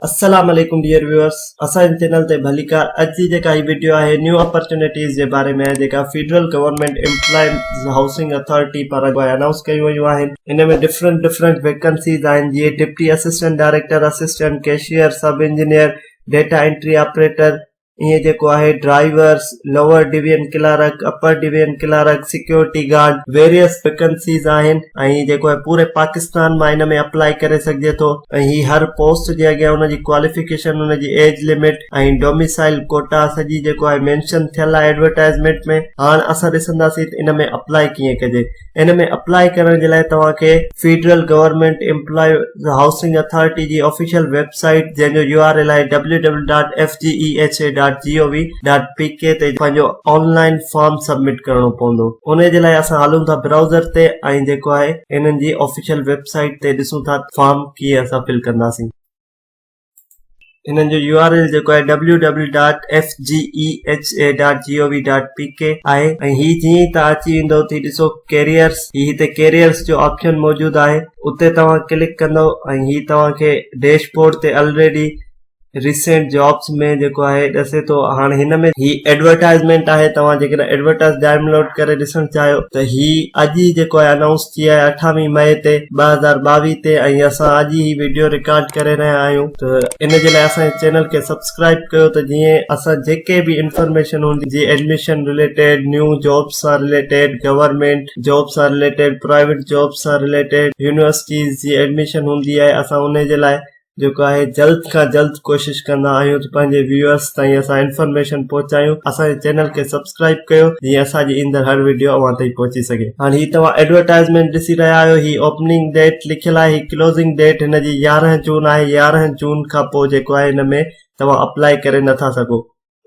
السلام عليڪم dear viewers اسان جي چينل تي ڀليڪار اڄ جي جيڪا هي وڊيو آهي نيو اپرچونيٽيز جي باري ۾ آهي جيڪا federal government employees housing authority پاران انائونس ڪيون ويون آهن ان ۾ ڊفرنٽ ڊفرنٽ ويڪنسيز آهن جيئن deputy assistant director assistant cashier sub engineer data entry operator ائين جيڪو آهي drivers, lower division clerk, upper division clerk, security guard, various vacancies آهن ۽ جيڪو آهي پوري پاڪستان مان ان ۾ اپلائي ڪري سگهجي ٿو ۽ هي هر پوسٽ جي اڳيان ان جي ڪواليفڪيشن ان جي ايج لمٽ ۽ ڊوميسائل ڪوٽا سڄي جيڪو آهي مينشن ٿيل آهي ايڊورٽائزمينٽ ۾ هاڻ اسان ڏسنداسين ته ان ۾ اپلائي ڪيئن ڪجي ان ۾ اپلائي ڪرڻ جي لاء توهان کي federal government employees housing authority جي آفيشل ويب سائيٽ جنهن جو يو آر ايل آهي W W dot F G E H A dot G O V dot P K تي پنهنجو آن لائين فارم سبمٽ ڪرڻو پوندو ان جي لاء اسان هلون ٿا برائوزر تي ۽ جيڪو آهي انهن جي آفيشل ويب سائيٽ تي ڏسون ٿا فارم ڪيئن اسان فل ڪنداسين. انهن جو يو آر ايل جيڪو آهي W W dot F G E H A dot G O V dot P K آهي ۽ هي جيئن ئي توهان اچي ويندو ٿي ڏسو ڪيريئرس هي هتي ڪيريئرس جو آپشن موجود آهي اتي توهان ڪلڪ ڪندو ۽ هي توهان کي ڊيش بورڊ تي الريڊي ريسينٽ جابس ۾ جيڪو آهي ڏسي ٿو هاڻي هن ۾ هي ايڊورٽائزمينٽ آهي توهان جيڪڏهن ايڊورٽائز ڊائونلوڊ ڪري ڏسڻ چاهيو ته هي اڄ ئي جيڪو آهي انائونس ٿي آهي اٺاويهه مئي تي 2022 تي ۽ اسان اڄ ئي هي وڊيو رڪارڊ ڪري رهيا آهيون ته ان جي لاء اسان جي چينل کي سبسڪرائب ڪيو ته جيئن اسان جيڪي به انفارميشن هوندي جي ايڊميشن رليٽيڊ نيو جابس سان رليٽيڊ گورنمينٽ جاب سان رليٽيڊ پرائيويٽ جاب سان رليٽيڊ يونيورسٽيز جي ايڊميشن هوندي آهي اسان ان جي لاء جيڪو آهي جلد کان جلد ڪوشش ڪندا آهيون ته پنهنجي ويوئرس تائين اسان انفارميشن پهچايون اسان جي چينل کي سبسڪرائب ڪيو جيئن اسان جي ايندڙ هر وڊيو اوهان تائين پهچي سگهي هاڻي هي توهان ايڊورٽائزمينٽ ڏسي رهيا آهيو هي اوپننگ ڊيٽ لکيل آهي هي ڪلوزنگ ڊيٽ هن جي 11 جون آهي 11 جون کان پوء جيڪو آهي هن ۾ توهان اپلائي ڪري نٿا سگهو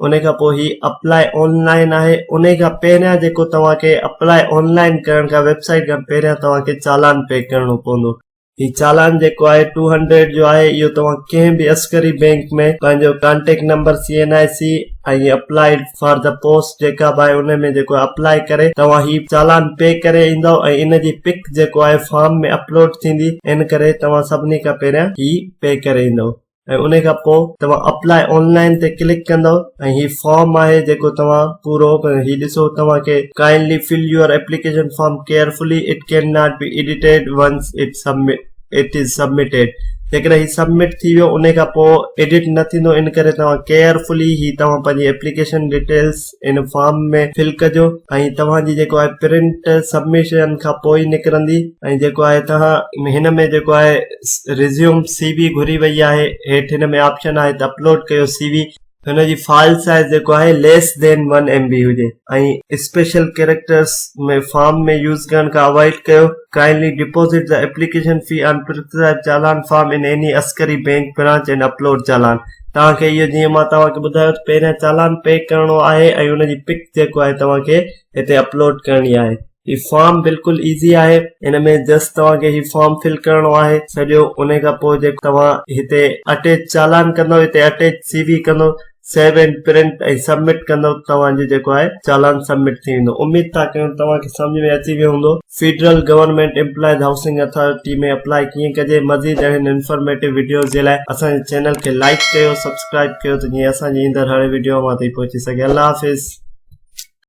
ان کان پوء هي اپلائي آن لائن آهي ان کان پهريان جيڪو توهان کي اپلائي آن لائن ڪرڻ کان ويب سائيٽ کان پهريان توهان کي چالان پي ڪرڻو پوندو هي چالان جيڪو آهي ٽو هنڊريڊ جو آهي اهو توهان ڪنهن به عسڪري بينڪ ۾ پنهنجو contact number C N I C ۽ applied for the post جيڪا به آهي ان ۾ جيڪو اپلائي ڪري توهان هي چالان پي ڪري ايندو ۽ ان جي پڪ جيڪو آهي فارم ۾ اپلوڊ ٿيندي ان ڪري توهان سڀني کان پهريان هي پي ڪري ايندو. ۽ ان کان پوء توهان اپلائي آن لائن تي ڪلڪ ڪندو ۽ هي فارم آهي جيڪو توهان پورو هي ڏسو توهان کي kindly fill your application form carefully it can not be edited once it submit it is submitted جيڪڏهن هي سبمٽ ٿي ويو ان کان پوء ايڊٽ نه ٿيندو ان ڪري توهان ڪيئرفلي هي توهان پنهنجي application details in form ۾ fill ڪجو ۽ توهان جي جيڪو آهي پرنٽ سبميشن کان پوء ئي نڪرندي ۽ جيڪو آهي توهان هن ۾ جيڪو آهي ريزيوم سي وي گهري وئي آهي هيٺ هن ۾ آپشن آهي ته اپلوڊ ڪيو سي وي هن جي فائل سائز جيڪو آهي ليس دين ون ايم بي هجي ۽ اسپيشل ڪيريڪٽرس ۾ فارم ۾ يوز ڪرڻ کان اوائڊ ڪيو kindly deposit the application fee on prescribe challan form in any Askari bank branch and upload challan توهان کي اهو جيئن مان توهان کي ٻڌايو ته پهريان چالان پي ڪرڻو آهي ۽ ان جي پڪ جيڪو آهي توهان کي هتي اپلوڊ ڪرڻي آهي هي فارم بلڪل ايزي آهي ان ۾ جسٽ توهان کي هي فارم فل ڪرڻو آهي سڄو ان کان پوء جيڪو توهان هتي اٽيچ چالان ڪندو هتي اٽيچ سي وي ڪندو سيو اينڊ پرنٽ ۽ سبمٽ ڪندو توهان جو جيڪو آهي چالان سبمٽ ٿي ويندو اميد ٿا ڪيون توهان کي سمجهه ۾ اچي ويو هوندو federal government employees housing authority ۾ apply ڪيئن ڪجي مزيد اهڙين انفارميٽو وڊيوز جي لاء اسان جي چينل کي لائيڪ ڪيو سبسڪرائب ڪيو ته جيئن اسان جي ايندڙ هر وڊيو اوهان تائين پهچي سگهي الله حافظ.